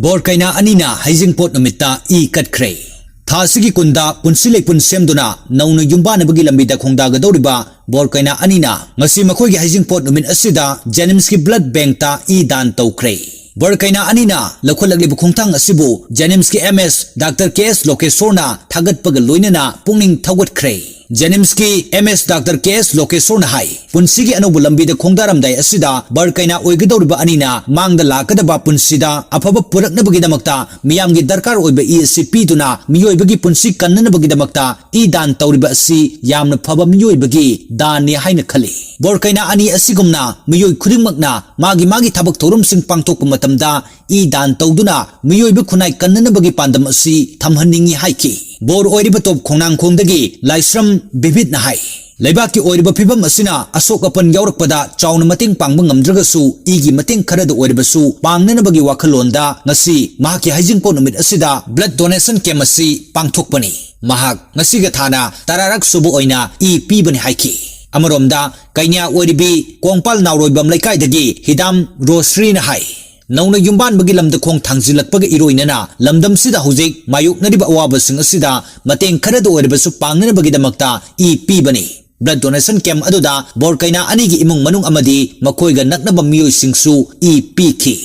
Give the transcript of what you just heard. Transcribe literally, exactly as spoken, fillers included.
ꯕꯣꯔ ꯀꯩꯅꯥ ꯑꯅꯤꯅ ꯍꯩꯖꯤꯡꯄꯣꯠ ꯅꯨꯃꯤꯠꯇ ꯏ ꯀꯠꯈ꯭ꯔꯦ꯫ ꯊꯥ ꯑꯁꯤꯒꯤ ꯀꯨꯟꯗ ꯄꯨꯟꯁꯤ ꯂꯩꯄꯨꯟ ꯁꯦꯝꯗꯨꯅ ꯅꯧꯅ ꯌꯨꯝꯕꯥꯟꯅꯕꯒꯤ ꯂꯝꯕꯤꯗ ꯈꯣꯡꯗꯥꯒꯗꯧꯔꯤꯕ ꯕꯣꯔ ꯀꯩꯅꯥ ꯑꯅꯤꯅ ꯉꯁꯤ ꯃꯈꯣꯏꯒꯤ ꯍꯩꯖꯤꯡꯄꯣꯠ ꯅꯨꯃꯤꯠ ꯑꯁꯤꯗ JNIMSꯀꯤ blood bankꯇ ꯏ ꯗꯥꯟ ꯇꯧꯈ꯭ꯔꯦ꯫ ꯕꯣꯔ ꯀꯩꯅꯥ ꯑꯅꯤꯅ ꯂꯧꯈꯠꯂꯛꯂꯤꯕ ꯈꯣꯡꯊꯥꯡ ꯑꯁꯤꯕꯨ JNIMSꯀꯤ MS Doctor K S ꯂꯣꯀꯦꯁꯣꯔꯅ ꯊꯥꯒꯠꯄꯒ ꯂꯣꯏꯅꯅ ꯄꯨꯛꯅꯤꯡ ꯊꯧꯒꯠꯈ꯭ꯔꯦ꯫ JNIMSꯀꯤ MS Doctor K S ꯂꯣꯀꯦꯁꯣꯔꯅ ꯍꯥꯏ, ꯄꯨꯟꯁꯤꯒꯤ ꯑꯅꯧꯕ ꯂꯝꯕꯤꯗ ꯈꯣꯡꯗꯥꯔꯝꯗꯥꯏ ꯑꯁꯤꯗ ꯕꯣꯔ ꯀꯩꯅꯥ ꯑꯣꯏꯒꯗꯧꯔꯤꯕ ꯑꯅꯤꯅ ꯃꯥꯡꯗ ꯂꯥꯛꯀꯗꯕ ꯄꯨꯟꯁꯤꯗ ꯑꯐꯕ ꯄꯨꯔꯛꯅꯕꯒꯤꯗꯃꯛꯇ ꯃꯤꯌꯥꯝꯒꯤ ꯗꯔꯀꯥꯔ ꯑꯣꯏꯕ ꯏ ꯑꯁꯤ ꯄꯤꯗꯨꯅ ꯃꯤꯑꯣꯏꯕꯒꯤ ꯄꯨꯟꯁꯤ ꯀꯟꯅꯅꯕꯒꯤꯗꯃꯛꯇ ꯏ ꯗꯥꯟ ꯇꯧꯔꯤꯕ ꯑꯁꯤ ꯌꯥꯝꯅ ꯐꯕ ꯃꯤꯑꯣꯏꯕꯒꯤ ꯗꯥꯟꯅꯤ ꯍꯥꯏꯅ ꯈꯜꯂꯤ꯫ ꯕꯣꯔ ꯀꯩꯅꯥ ꯑꯅꯤ ꯑꯁꯤꯒꯨꯝꯅ ꯃꯤꯑꯣꯏ ꯈꯨꯗꯤꯡꯃꯛꯅ ꯃꯥꯒꯤ ꯃꯥꯒꯤ ꯊꯕꯛ ꯊꯧꯔꯝꯁꯤꯡ ꯄꯥꯡꯊꯣꯛꯄ ꯃꯇꯝꯗ ꯏ ꯗꯥꯟ ꯇꯧꯗꯨꯅ ꯃꯤꯑꯣꯏꯕ ꯈꯨꯟꯅꯥꯏ ꯀꯟꯅꯅꯕꯒꯤ ꯄꯥꯟꯗꯝ ꯑꯁꯤ ꯊꯝꯍꯟꯅꯤꯡꯏ ꯍꯥꯏꯈꯤ꯫ ꯕꯣꯔ ꯑꯣꯏꯔꯤꯕ ꯇꯣꯞ ꯈꯣꯡꯅꯥꯡꯈꯣꯡꯗꯒꯤ ꯂꯥꯏꯁ꯭ꯔꯝ ꯕꯤꯕꯤꯠꯅ ꯍꯥꯏ, ꯂꯩꯕꯥꯛꯀꯤ ꯑꯣꯏꯔꯤꯕ ꯐꯤꯕꯝ ꯑꯁꯤꯅ ꯑꯁꯣꯛ ꯑꯄꯟ ꯌꯥꯎꯔꯛꯄꯗ ꯆꯥꯎꯅ ꯃꯇꯦꯡ ꯄꯥꯡꯕ ꯉꯝꯗ꯭ꯔꯒꯁꯨ ꯏꯒꯤ ꯃꯇꯦꯡ ꯈꯔꯗ ꯑꯣꯏꯔꯕꯁꯨ ꯄꯥꯡꯅꯅꯕꯒꯤ ꯋꯥꯈꯜꯂꯣꯟꯗ ꯉꯁꯤ ꯃꯍꯥꯛꯀꯤ ꯍꯩꯖꯤꯡꯄꯣꯠ ꯅꯨꯃꯤꯠ ꯑꯁꯤꯗ blood donation camp ꯑꯁꯤ ꯄꯥꯡꯊꯣꯛꯄꯅꯤ꯫ ꯃꯍꯥꯛ ꯉꯁꯤꯒ ꯊꯥꯅ ꯇꯔꯥꯔꯛ ꯁꯨꯕ ꯑꯣꯏꯅ ꯏ ꯄꯤꯕꯅꯤ ꯍꯥꯏꯈꯤ꯫ ꯑꯃꯔꯣꯝꯗ ꯀꯩꯅ꯭ꯌꯥ ꯑꯣꯏꯔꯤꯕꯤ ꯀꯣꯡꯄꯥꯜ ꯅꯥꯎꯔꯣꯏꯕꯝ ꯂꯩꯀꯥꯏꯗꯒꯤ ꯍꯤꯗꯥꯝ ꯔꯣꯁ꯭ꯔꯤꯅ ꯍꯥꯏ, ꯅꯧꯅ ꯌꯨꯝꯕꯥꯟꯕꯒꯤ ꯂꯝꯗ ꯈꯣꯡ ꯊꯥꯡꯖꯤꯜꯂꯛꯄꯒ ꯏꯔꯣꯏꯅꯅ ꯂꯝꯗꯝꯁꯤꯗ ꯍꯧꯖꯤꯛ ꯃꯥꯌꯣꯛꯅꯔꯤꯕ ꯑꯋꯥꯕꯁꯤꯡ ꯑꯁꯤꯗ ꯃꯇꯦꯡ ꯈꯔꯗ ꯑꯣꯏꯔꯕꯁꯨ ꯄꯥꯡꯅꯅꯕꯒꯤꯗꯃꯛꯇ ꯏ ꯄꯤꯕꯅꯤ꯫ Blood donation camp ꯑꯗꯨꯗ ꯕꯣꯔ ꯀꯩꯅꯥ ꯑꯅꯤꯒꯤ ꯏꯃꯨꯡ ꯃꯅꯨꯡ ꯑꯃꯗꯤ ꯃꯈꯣꯏꯒ ꯅꯛꯅꯕ ꯃꯤꯑꯣꯏꯁꯤꯡꯁꯨ ꯏ ꯄꯤꯈꯤ꯫